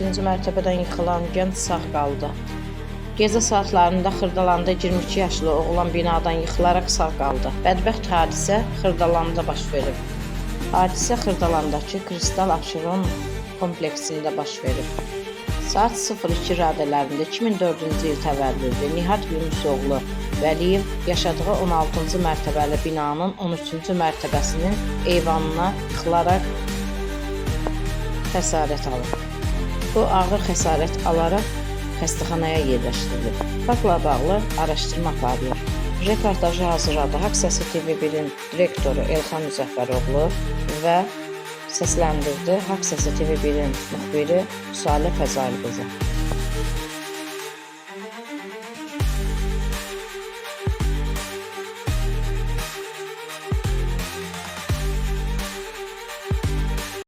13-cü mərtəbədən yıxılan gənc sağ qaldı. Gecə saatlarında Xırdalanda 22 yaşlı oğlan binadan yıxılaraq sağ qaldı. Bədbəxt hadisə Xırdalanda baş verib. Hadisə Xırdalandakı Kristal Abşeron kompleksində baş verib. Saat 02 radələrində 2004-cü il təvəllüdlü Nihat Yunusoğlu Vəliyev yaşadığı 16-cı mərtəbəli binanın 13-cü mərtəbəsinin eyvanına yıxılaraq xəsarət alıb. O ağır xəsarət alaraq xəstəxanaya yerləşdirilib. Faktla bağlı araşdırma aparılır. Reportajı hazırladı Haqq Səsi TV1-in direktoru Elxan Müzəffəroğlu və səsləndirdi Haqq Səsi TV1-in müxbiri Salə Fəzail qızı.